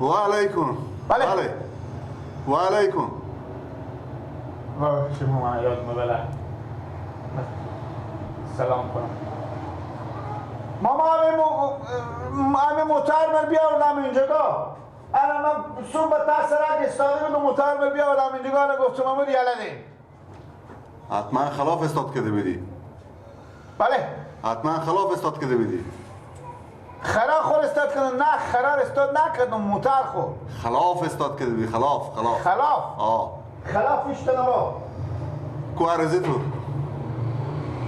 و علیکم. بله. بله. و علیکم. شما من یاد مبله. سلام کنم. ماما همه موتر من بیاوردم اینجا. الان من صبح به سرک استاده بودم موتر من بیاوردم اینجا. گفتم ماما ریاله دیم. حتما خلاف استاد کرده بودی. بله. حتما خلاف استاد کرده بودی. خرا خور استاد کردم. نه خرا استاد نکردم، موتر خور. خلاف استاد کرده بودی. خلاف خلاف. خلاف. آه. خلاف اشتنه با. کو عرضه تو.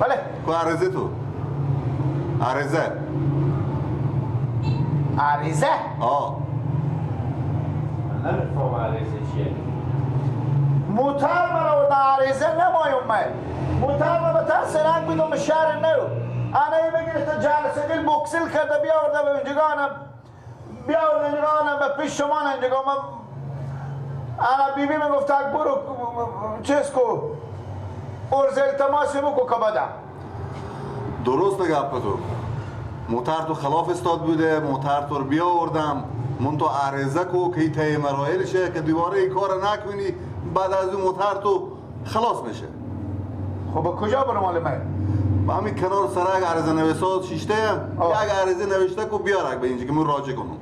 بله. کو عرضه تو. عرضه. عرضه؟ آه. من نمیفهمم عرضه چیه. موتر من آوردن عرضه نمایم من. موتر من به تر سرنگ بیدم به شهر نو. انا ای بگیرد جلسه دل بکسل کرده بیاورده به اینجا بیاورده اینجا به پیش شما اینجا. من انا بیبی من گفت برو چیز کو ارز التماسی بکو که بدم. درست گپ تو. موتر تو خلاف استاد بوده، موتر تو رو بیاوردم. من تو عرضه کو که تی مراحلشه که دوباره این کار نکنی، بعد از اون موتر تو خلاص میشه. خب کجا برم مال من؟ با همین کنار سرک عرضه نویسات شیشته یک عرضه نوشته کو بیارک به اینجا که من راجع کنم.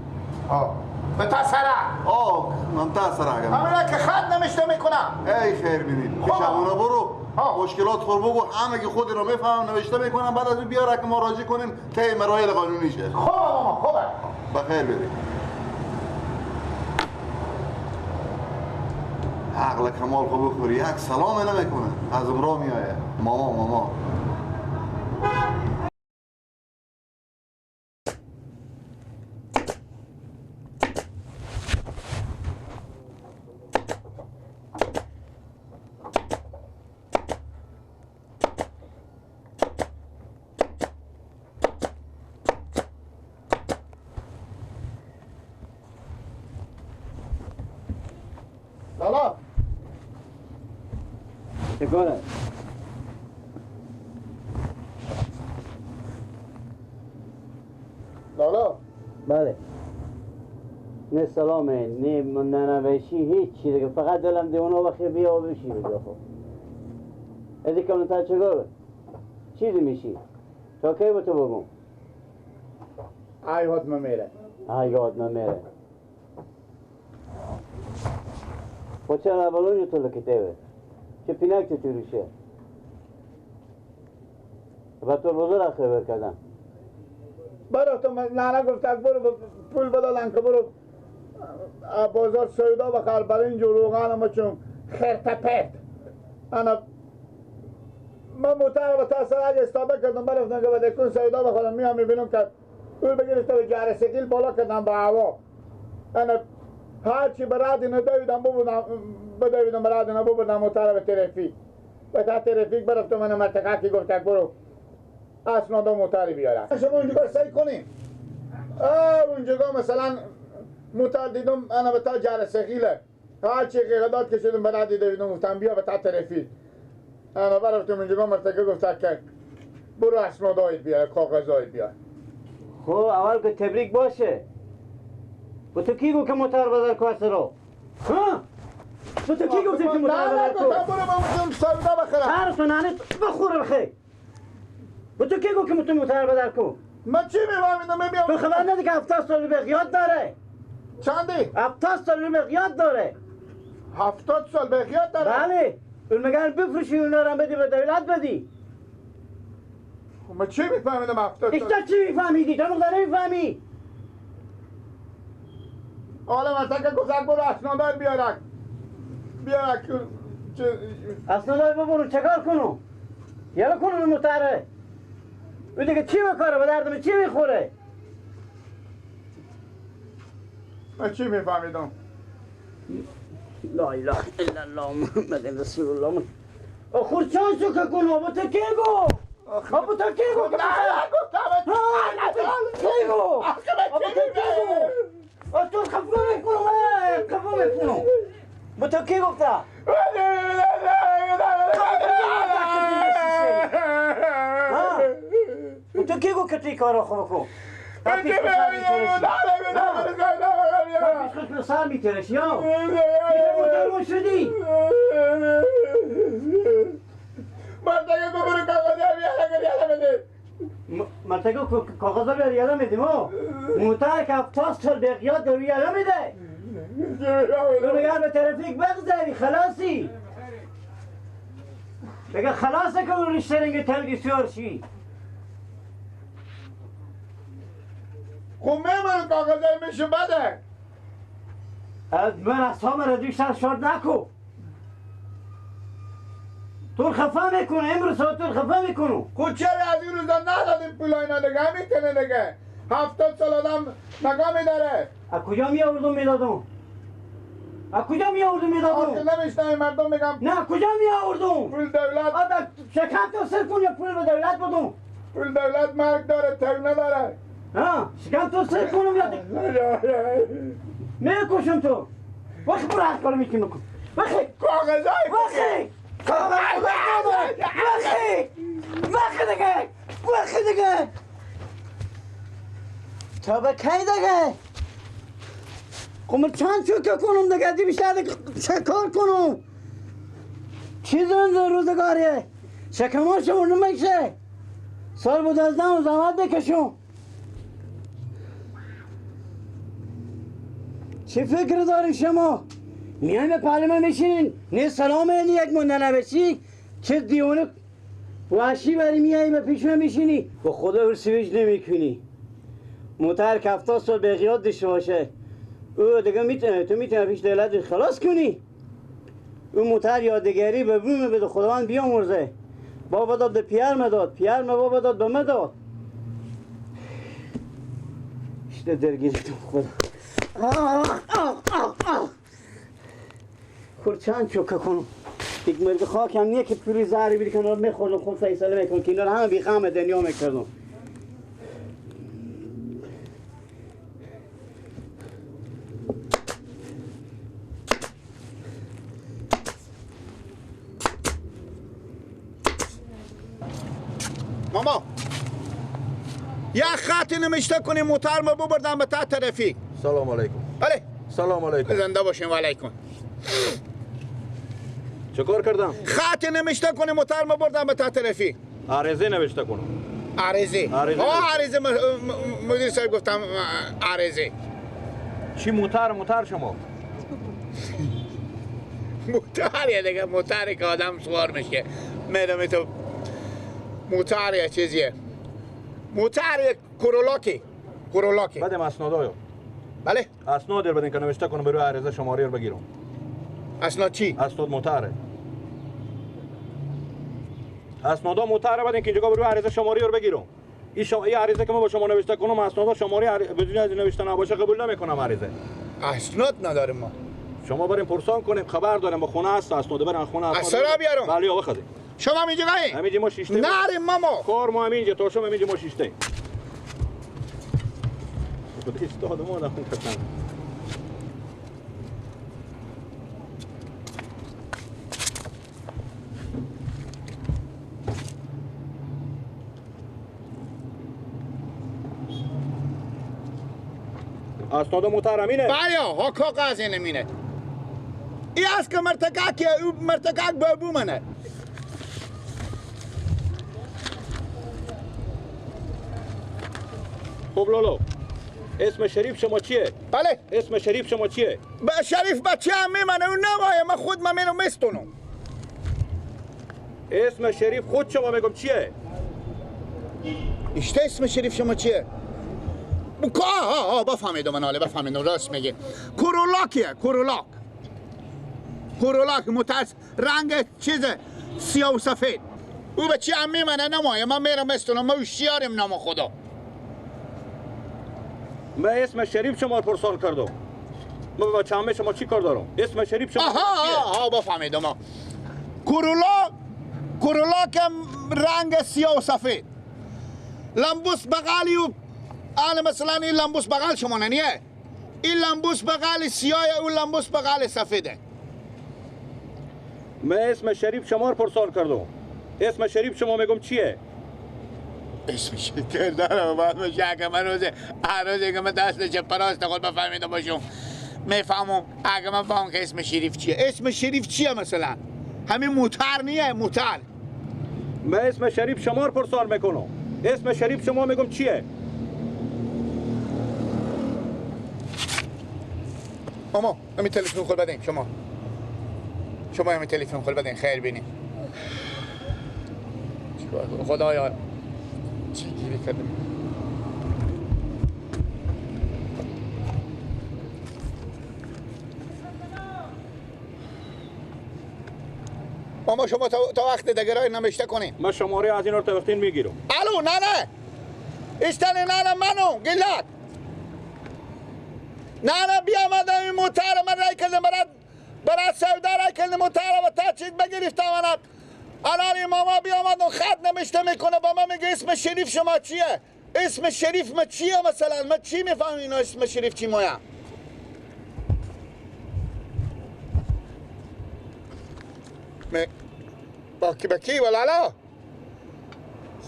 آه به تا سرک. آه من تا سرک. همین که خط نوشته میکنم. ای خیر بینی. پیشمونا برو. مشکلات خور بگو، همه که خود رو میفهمم نوشته میکنم، بعد از اون بیارک که ما راجع کنیم طی مراحل قانونی شه. خب ماما خوبه. بخیر بری. عقل کمال خو بخوری یک سلام نمیکنه از عمرا میایه. ماما ماما. لالا چکاره؟ لالا. بله. نه سلامه نه ننوشی هیچ چی دیگه، فقط دلم دیوانه وقتی بیا و بشی بگه. خب ازی کم تا چگاره؟ چیزی میشی؟ تا کی به تو بگم؟ ای یاد نمیره. ای یاد نمیره. خب چرا اولونی تو لکته چه پینک تو تیروشه؟ با تو بزرگ خبر کردم. برو تو نانا گفت برو پول بدادن که برو بازار سودا بخر برنج و روغن ما چون خرت پرت. انا من موتر به تا سرک استابه کردم برفتم که بده کن سودا بخورم. میام میبینم که اول بگیرسته به جرسگیل بالا کردم به هوا. انا هرچی به رد اینو دویدم ببودم بدویدم به رد اینو ببودم موتر به ترافیک. به تا ترافیک برفتم من مرتقه که گفت برو اسناد موتری بیارم. شما اونجا سعی کنیم. اونجا مثلا موتر دیدم انا به تا جرسگیله هرچی که داد کشیدم به رد دویدم گفتم بیا به تا ترافیک. انا برفتم اونجا مرتقه گفت که برو اسنادایت بیار کاغذایت بیار. خب اول که تبریک باشه. با تو کی گفت که موتر بدر کو رو؟ ها؟ با تو کی گفت که موتر بدر کو؟ نه برو من سودا بخرم. هر تو نانه بخور بخیر. با تو کی گفت که موتر بدر کو؟ من چی میفهمیدم میام. تو خبر نداری که 70 سال بقیات داره؟ چندی؟ 70 سال بقیات داره. 70 سال بقیات داره؟ بله. اون میگن بفروشی اون رو بدی به دولت بدی. من چی میفهمیدم 70 سال؟ ایشتا چی میفهمیدی؟ تو مقدار نمیفهمی. حالا مثلا که گفت برو اسنادار بیارک بیارک اسنادار ببرو چکار کنم؟ یلا کنم متره او دیگه چی بکاره؟ به دردم چی میخوره؟ من چی میفهمیدم؟ لا اله الا الله محمد رسول الله. آخر چانسو که کنم با تو کی گو؟ با تو کی گو؟ نه گفتم کی گو؟ با تو کی گو؟ تو خفه میکنم خفه میکنم. با تو کی گفته؟ با تو کی گفت که توی کارا خوب کن؟ پیش خود سر میترشی ها موتر شدی مرتکه برو کاغذ بیاره بده مرتکه کاغذ بیاره یالا میدیم ها موتر که 70 سال بقیات داری یالا میده تو نگر به ترافیک بگذاری خلاصی دیگه خلاصه که اون رشته تلگی سیار شی خب میمون کاغذ میشه بده از من اصلا را بیشتر شاد نکن تو خفه میکنه امروز تو خفه میکنه خود چرا از این روزا ندادیم پول اینا دیگه همین تنه دیگه 70 سال آدم نگاه میداره از کجا میآوردم میدادم از کجا میآوردم میدادم آخه نمیشنوی مردم میگم نه از کجا میآوردم پول دولت شکم تو سر کن یا پول به دولت بدم پول دولت مرگ داره تگ نداره ها شکم تو سر کنم یا میکشم تو وقت برو هر کارو میتونی بکن وقت کاغذای وقت وقت وقت دیگه وقت دیگه تا به کی دیگه خب چند چوکه کنم دیگه دی بیشتر دیگه چه کار کنم چی زنده روزگاریه شکمار شما نمیشه سال بود از دم زحمت بکشم چه فکر داری شما؟ میایم به پارلمان میشینین نه سلام نه یک مونده نبشی چه دیوانه وحشی بری میایی به پیش من میشینی با خدا رو سویج نمیکنی موتر که 70 سال به قیاد داشته باشه او دیگه میتونه تو میتونی پیش دولت خلاص کنی او موتر یادگاری به بوم بده خداوند بیامرزه بابا داد به پیر مداد پیر ما بابا داد به مداد اشته درگیرتون خدا آه آه آه آه خور چند چوکه کنم یک مرگ خاک هم نیه که پوری زهری بیری کنار میخوردم خود فیصله میکنم که اینا رو همه بیغم دنیا میکردم ماما یه خط نمیشته کنیم موتر ما ببردم به تحت ترافیک. سلام علیکم. بله سلام علیکم. زنده باشین و علیکم. چه کار کردم؟ خط نمیشته کنیم موتر ما بردم به تحت ترافیک. عرضه نوشته کنم. عرضه. آه عرضه مدیر صاحب گفتم عرضه. چی موتر موتر شما؟ موتر دیگه موتری که آدم سوار میشه میرم تو موتر یه چیزیه. موتر کرولاکی. کرولاکی. بدم اسنادایو. بله؟ اسناد رو بدین که نوشته کنم برای عرضه شماره رو بگیرم. اسناد چی؟ اسناد موتره. اسنادا موتر بدین که اینجا برای عرضه شماره رو بگیرم. این این عرضه که ما با شما نوشته کنم اسنادا شماره بدون از نوشته نباشه قبول نمیکنم عرضه. اسناد نداریم ما. شما بریم پرسان کنیم خبر دارم با خونه است اسناد برن خونه اسناد. اصلا بیارم. بله آقا خدی. شما همینجا گاهی؟ همینجا ما شیشته. نریم ماما. کار ما همینجا تا شما همینجا ما شیشته. خود استاد ما نخون کردن. اسناد محترمینه. بله ها کاغذ نمینه. ای از که مرتکاک او مرتکاک بابو منه. خب لولو اسم شریف شما چیه؟ بله اسم شریف شما چیه؟ با شریف بچه هم میمنه اون نمایه من خود من میرم میستونم. اسم شریف خود شما میگم چیه؟ اشته اسم شریف شما چیه؟ آه آه بفهمیدم من حالا بفهمیدم راست میگه. کرولاکیه کرولاک. کرولاک متأس رنگ چیزه سیاه و سفید. او بچه هم میمنه نمایه من میرم میستونم ما هوشیاریم نام خدا. من اسم شریف شما رو پرسان کردم. من با چمه شما چی کار دارم؟ اسم شریف شما. آها آها بفهمیدم. کرولا کرولاک رنگ سیاه و سفید. لامبوس بغلی و آن مثلا این لامبوس بغل شما نیه. این لامبوس بغل سیاه و اون لامبوس بغل سفیده. من اسم شریف شما رو پرسان کردم. اسم شریف شما میگم چیه؟ اسمش کردارم باید میشه. اگه من روزه هر روزی که من دست چپ راست خود بفهمیده باشم میفهمم. اگه من فهم که اسم شریف چیه. اسم شریف چیه مثلا؟ همین موتر نیه؟ موتر. من اسم شریف شما رو پرسان میکنم. اسم شریف شما میگم چیه؟ ماما همین تلفن خود بدین. شما همین تلفن خود بدین خیر بینیم. خدایا چی گیری کردیم؟ ماما شما تا وقت دیگه نمیشته کنین. من شماره از این رو تا وقتین میگیرم. الو نه نه ایستنه نه نه منو گلک نه نه بیا آمدم این موتر من رای کردم برات سودا رای کردم موتر و تا چیز بگرفتم. الان ماما بیا آمدم خط نمیشته میکنه با من میگه اسم شریف شما چیه؟ اسم شریف ما چیه مثلا؟ من چی میفهمم اینا اسم شریف چی مایا؟ با کی با کی ولالا؟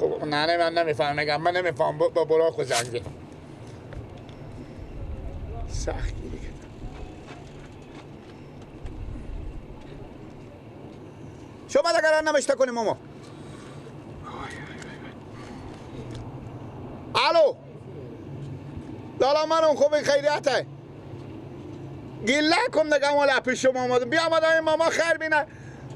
خب نه نه من نمیفهمم میگم من نمیفهم. با برا خو زنگ سخت گیری کردم. شما دیگر نمیشته کنیم ماما. الو لالا منم خوب خیریته گله کن دیگه مال پیش شما آمدم. بیا آمدم این ماما خیر بینه.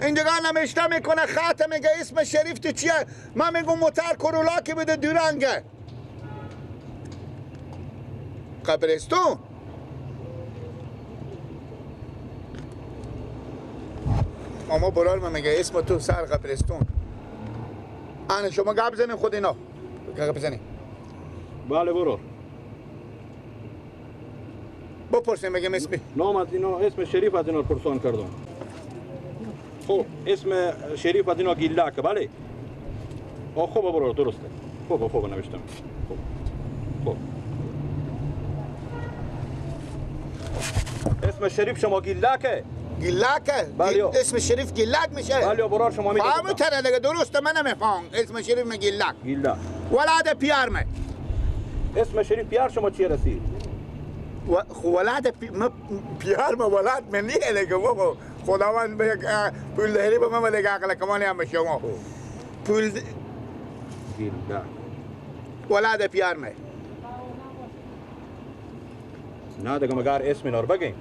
اینجا نمیشته میکنه خط میگه اسم شریف تو چیه؟ من میگم موتر کرولا که بوده دورنگه قبرستون. ماما برار من میگه اسم تو سر قبرستون. آنه شما گپ زنین خود اینا گپ زنین. بله برو بپرسیم بگم اسمی نام از اینا اسم شریف از اینا پرسان کردم. خب اسم شریف از اینا گیلک. بله خب برو درسته. خوب خوب نوشتم. خوب خوب اسم شریف شما گیلکه. گیلکه؟ بله اسم شریف گیلک میشه؟ بله برار شما میگه فهمتره دیگه درسته. من نمیفهم اسم شریف می گیلک. گیلک ولد پیار می. اسم شریف پیار شما چیه رسید؟ ولد پیار ما ولد من نیه دیگه بابا. خداوند پول دهری به من دیگه عقل کمالی هم به شما پول گیلک ولد پیار می. نه دیگه مگر اسم اینا رو بگیم.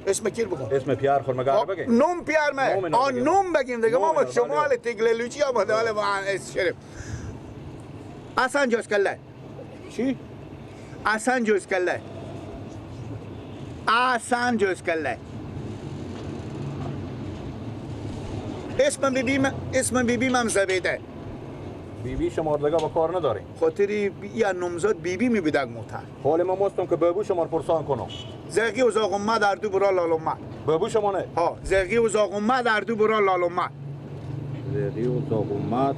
اسم کی بگم؟ اسم پیار خور مگر بگیم. نوم پیار می. آ نوم بگیم دیگه. ما شمال تگللوچی آمده حالا با اسم شریف. حسن جوز کله. چی؟ حسن جوز کله. حسن جوز کله. اسم بیبی اسم بیبی من زبیده. بیبی شما دیگه با کار نداریم. خاطری یا نامزد بیبی می بدگ موتر. حال ما ماستم که بابو شما پرسان کنم. زغی و زاغمه در دو برا لالومه. بابو شما نه؟ ها زغی و زاغمه در دو برا لالومه. زغی و زاغمه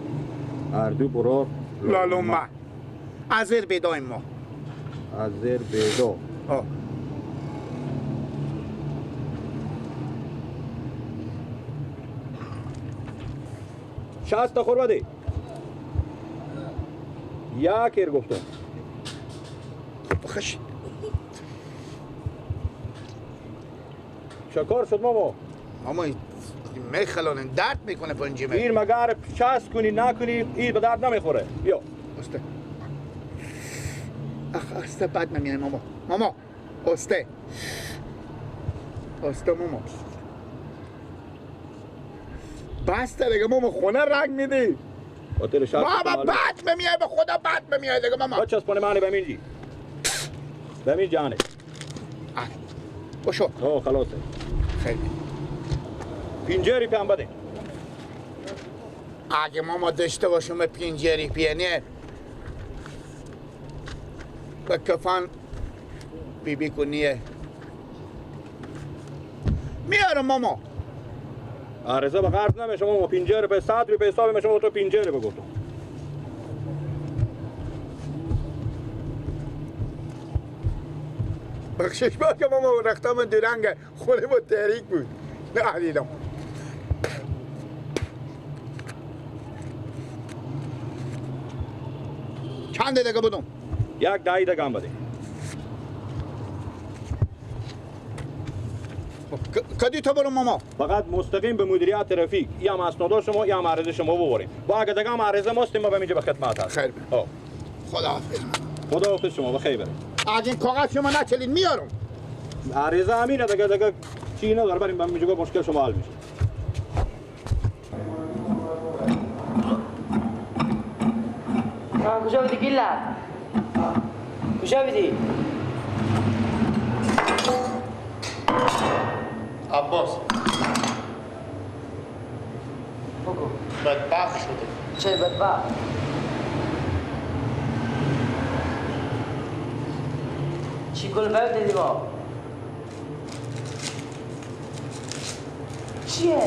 در دو برا لالومه. از زیر بیدایم ما. از زیر بیدا. ها. 60 خور بده. یک ایر گفتم. بخش. شکار شد ماما. ماما میخلانن درد میکنه پنجمه. این مگر چس کنی نکنی این به درد نمیخوره. بیا. استه. اخ استه بد نمیای ماما. ماما استه. استه ماما. بسته دیگه ماما خونه رنگ میدی. بابا بد میای به خدا بد میای دیگه ماما. بچسبانه منی به اینجی. به این جانه. بشو. اوه خلاصه. خیلی. پینجری پیم بده. اگه ماما داشته باشم پینجری پینه به کفن بیبی کنیه میارم ماما. عرضه به قرض نمیشه ماما. پینجری به صدری به حساب میشه تو پینجری بگو تو. بخشش با که ماما رختم درنگ خونه با تحریک بود نه دیدم. چند دیگه بدم؟ یک دهی دیگه هم بده. کدی تا برم ماما؟ فقط مستقیم به مدیریت ترافیک یا هم اسناد شما یا هم عرضه شما ببریم. با اگه دیگه هم عرضه ماست ما به اینجا به خدمت هست. خیر. خداحافظ. خداحافظ شما بخیر بریم. از این کاغذ شما نچلید میارم. عرضه همینه دیگه، دیگه چی نداره، بریم به اینجا مشکل شما حل میشه. کجا بودی گیلت؟ کجا بودی؟ عباس بگو. بدبخت شده. چه بدبخت؟ چی گل بر دیدی با؟ چیه؟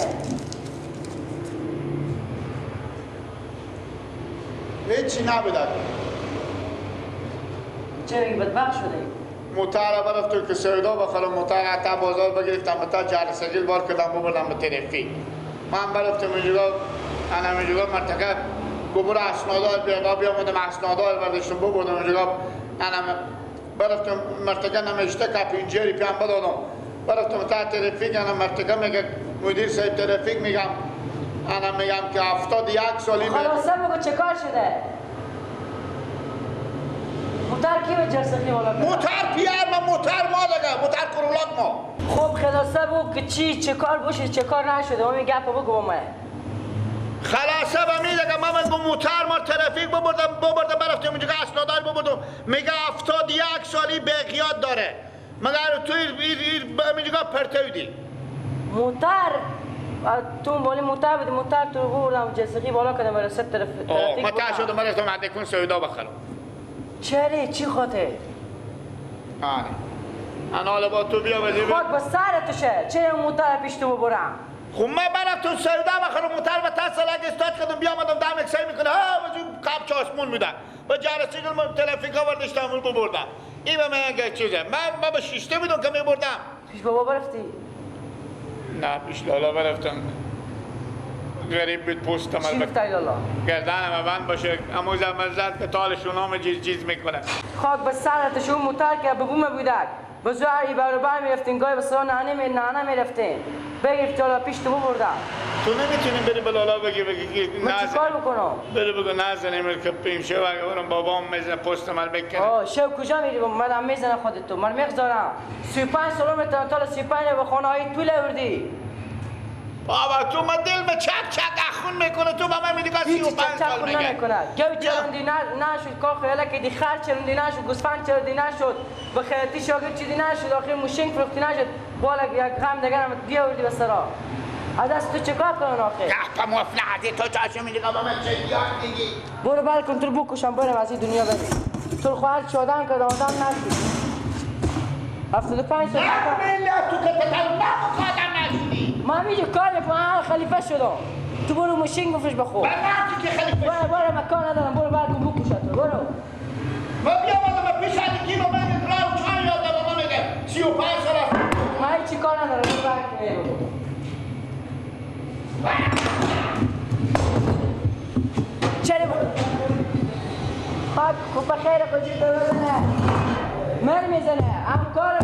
هیچی نبوده. چرا این بدبخت شده؟ موتر برفتم که سودا بخرم، موتر حتی بازار بگرفتم، تا جرثقیل بار کردم ببردم به ترافیک. من برفتم اینجا، انا اینجا مرتکب گبر اسنادار بیا بیامدم اسنادار برداشتم ببردم اینجا، انا برفتم مرتکب نمیشته که پینجری پیام بدادم. برفتم تا ترافیک، انا مرتکب میگه مدیر صاحب ترافیک میگم، انا میگم که 71 سالی خلاصه بگو چه کار شده؟ موتر کی به جرثقیل بالا کرد؟ موتر پیر ما، موتر ما دیگه، موتر کرولاک ما. خب خلاصه بگو که چی چه کار باشه چه کار نشده، ما این گپ بگو با من. خلاصه به می دیگه من با موتر ما ترافیک ببردم برفتم اونجا اسنادار ببردم، میگه 71 سالی بقیات داره. مگر تو اینجا پرتودی؟ موتر تو مالی موتر بودی، موتر تو بردم جرثقیل بالا کردم برای ست ترافیک. ما تا شدم برفتم عدکون سودا بخرم. چرا چی خاطر؟ آره انا حالا با تو بیا بزی خاک با سر تو شه، چرا موتر پیش تو ببرم؟ خب من برم تو سودا بخرم، موتر به تسلک استاد کردم بیامدم دم اکسای میکنه ها وزو قبچ آسمون میدن با جرثقیل من ترافیک آوردشتم اون ببردم. این به من یک چیزه، من به شیشته بودم که میبردم. پیش بابا برفتی؟ نه پیش لالا برفتم. غریب بود پوستم چی گفتی لالا؟ گردنم بند باشه اما زد که تالشون هم چیز چیز میکنه. خاک به سرت شو موتر که به بوم بودک به زوری برابر میرفتین، گاهی به سرا ننه میرفتین بگرفتی حالا پیش تو ببردم. تو نمیتونی بری به لالا بگی من چیکار بکنم؟ بری بگو نزنیم که پیم شو اگه برم بابام میزنه پوست من بکنه. آه شو کجا میری؟ من میزنه خودت تو، من میگذارم 35 سال میتونم تا 35 به خانه های طول آوردی. بابا تو من دل به چک چک اخون میکنه، تو با من میدی که 35 سال میگه نمیکنه. گوی چرندی نشد، کاخ خیاله که دی خر چرندی نشد، گوسفند چرندی نشد، به خیاطی شاگرد چیزی نشد، آخر موشنگ فروختی نشد، بالا یک غم دیگر هم بیاوردی به سرا. از دست تو چیکار کنن آخه؟ گپ مفلحتی تو چاشو میدی که با من چه یاد میگی؟ برو بلکن تو رو بکشم برم از این دنیا بریم. تو رو خواهر چادن کردم آدم نشد. 75 سال نه تو که تتر نمو نشدی. من همینجا کار میکنم، خلیفه شدم. تو برو ماشین بفروش بخور. من نه که خلیفه شدم. برو مکان ندارم، برو بلکن بکشم تو برو. من بیامدم پیش علی با من راه چای یاد دادم، من میگه 35 سال است. من هیچ کار ندارم، برو بلکن. چرا خاک خوب بخیر کجا تو بزنه؟ مر میزنه، هم کار